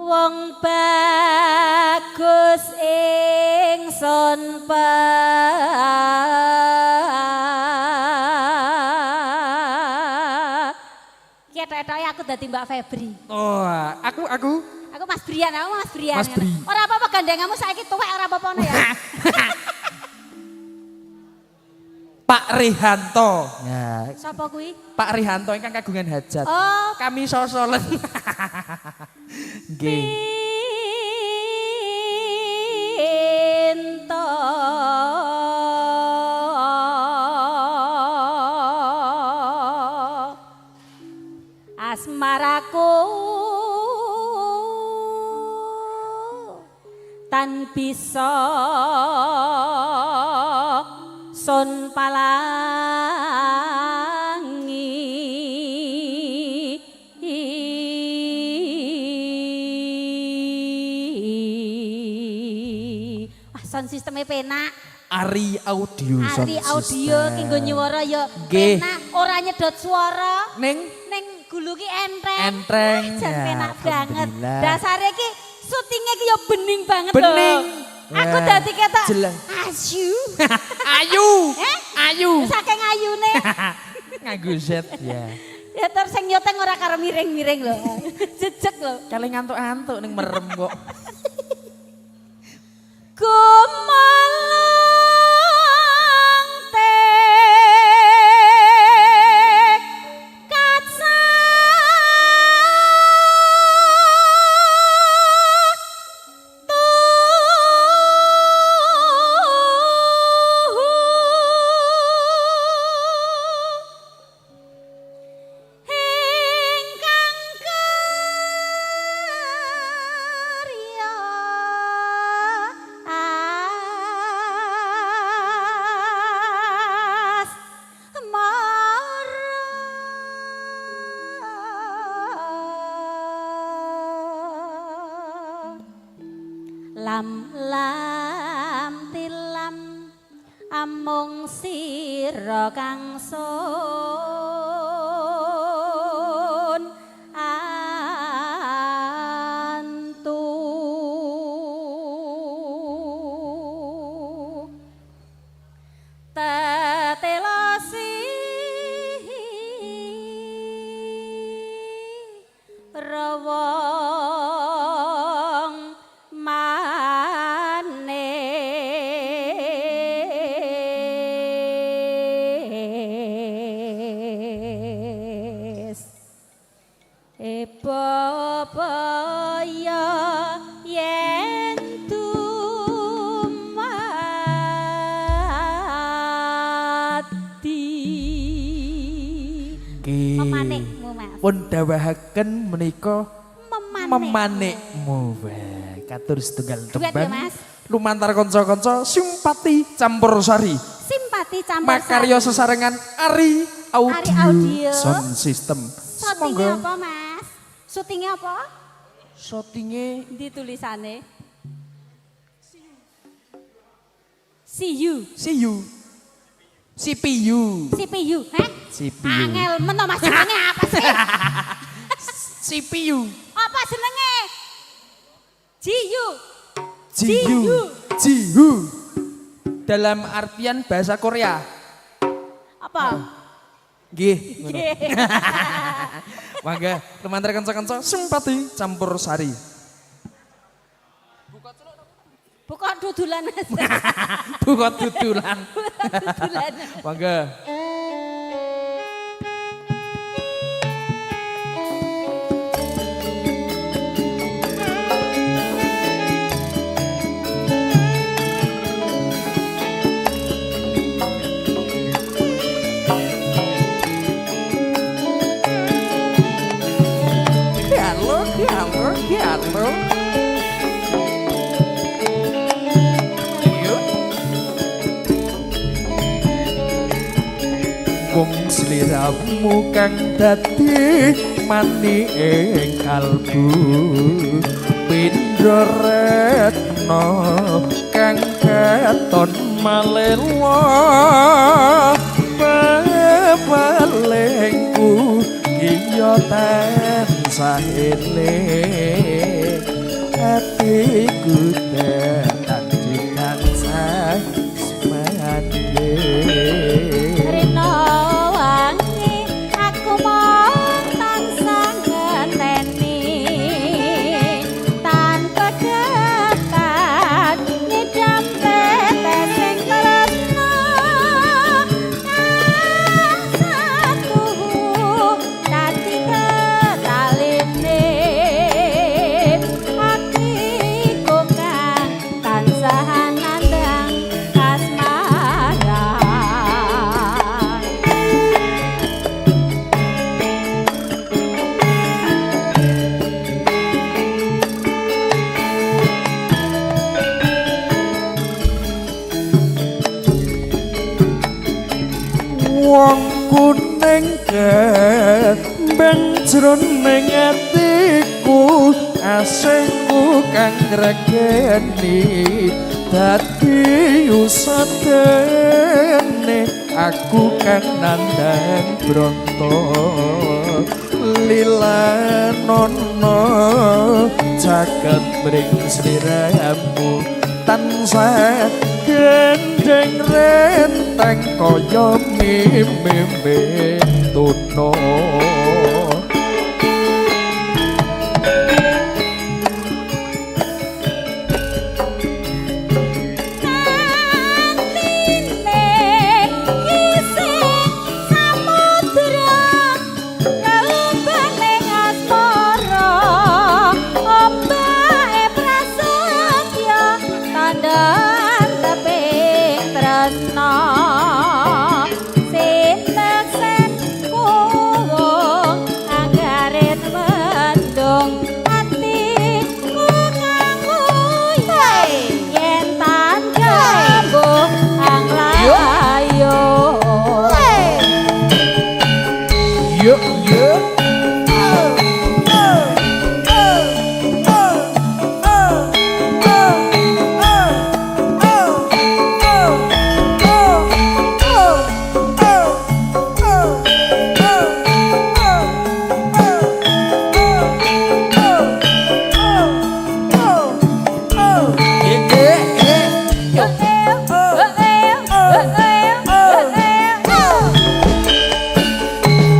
Wong bagus ingsun pak. Ki etok-etoke aku dadi Mbak Febri. Oh, aku Aku Mas Brian, aku Mas Brian. Mas Bri. Ora apa-apa gandengamu saiki tuwek ora apa-apa ya. Pak Rihanto. Ya, Sapa kuwi? Pak Rihanto ingkang kagungan hajat. Oh, Kami sosolen. Nggih. Pinto. Asmaraku tan bisa sun palangi. Wah, sound sistemnya penak. Ari Audio Sound Ari audio System. ki nggo nyuwara ya Nggih. penak, ora nyedot suara. Ning Ning gulu ki enteng. Enteng. Wah, jan Ya, penak banget. alhamdulillah. Dasare ki syutinge ki ya bening banget Bening. lho. Aku Wah, dadi ketok jelas. ayu. Ayu. Eh? Ayu. Saking ayune. Nganggo Z ya. Ya terus sing nyoteng ora karo miring-miring lho. Jejeg lho. Kali ngantuk-antuk ning merem kok. Gumeleng tek kaca tuhu ingkang karya asmara. Lam lam tilam amung sira kang sun antu. Tetelasi rawong manis Ebabaya yen dumadi. Nggih. Memanikmu, Mas. Pun dawahaken menika Memanikmu. memanikmu. Wah, katur setunggal Duet ya, tembang. Mas. Lumantar kanca-kanca simpati campur sari. Simpati campur Makarya sari. sesarengan Ari Audio, Ari Audio. Sound System. Syutingnya apa, Mas? Syutingnya apa? Syutinge Di tulisane. See you. See you. CPU. CPU, heh? CPU. Angel men to, Mas, jenenge apa sih? CPU. Apa jenenge? GU. GU. GU. Dalam artian bahasa Korea. Apa? Nggih. Ngono. Mangga, lumantar kanca-kanca simpati campur sari. Buka dudulan, Mas. Buka dudulan. Buka dudulan. Mangga. Halo, halo, halo. Yuk. Mung sliramu kang dadi mani ing kalbu pindha retno kang katon malela pepelingku kiya tansah eling. Atiku tetan tansah sumandhing. Rino wangi aku mung tansah ngenteni tanpa ketan nyidam tetesing tresna kang satu dadi tetaline atiku kang tansah nandang kasmaran. Wong kuning kembang jroning atiku, asihku kang ngregeni dadi usadene aku kang nandang bronto. Lilanono jagat mring sliramu tansah gendeng renteng kaya mimime tuna. Antine kisih samudra lelembane asmara ombake prasetya tandhan teping tresna sinteksen kuwung anggaret mendung atiku kang uyah yen tan gambuh anglayo. Yo yo.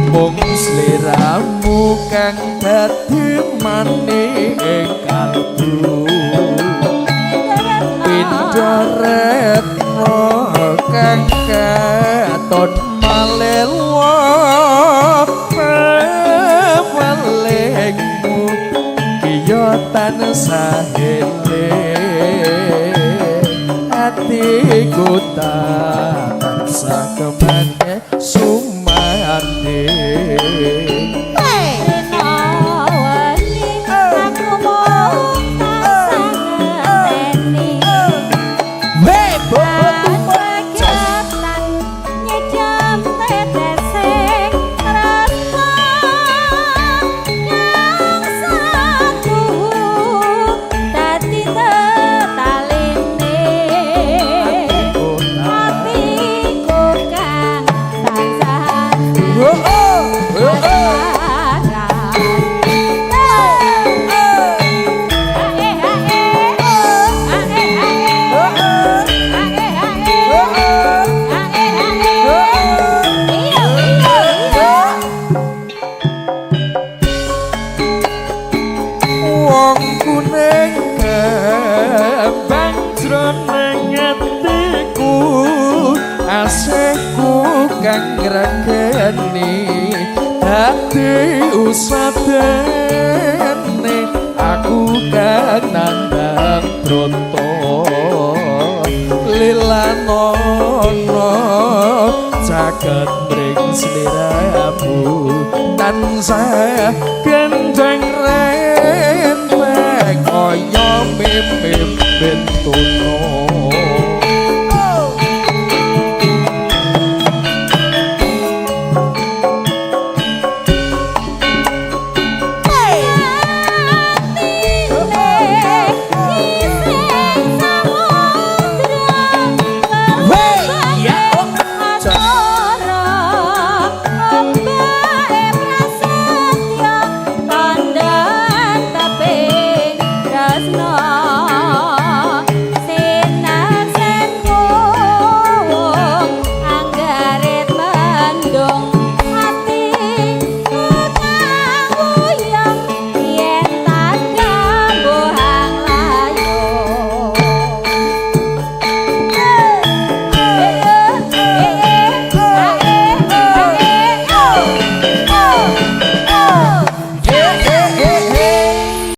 Mung sliramu kang dadi manik ing kalbu, pindha retno kang katon malewa pawelingmu kiya tansah eling atiku tansah kemane sumandhing. Rino wengi aku mung tansah ngenteni kegiatan nyidam tetesing tresna kang satu dadi tetaline atiku kang tansah Wong kuning kembang jroning atiku, asihku kang ngregeni dadi usadene aku kang nandang bronto. Lilanono jagat mring sliramu tansah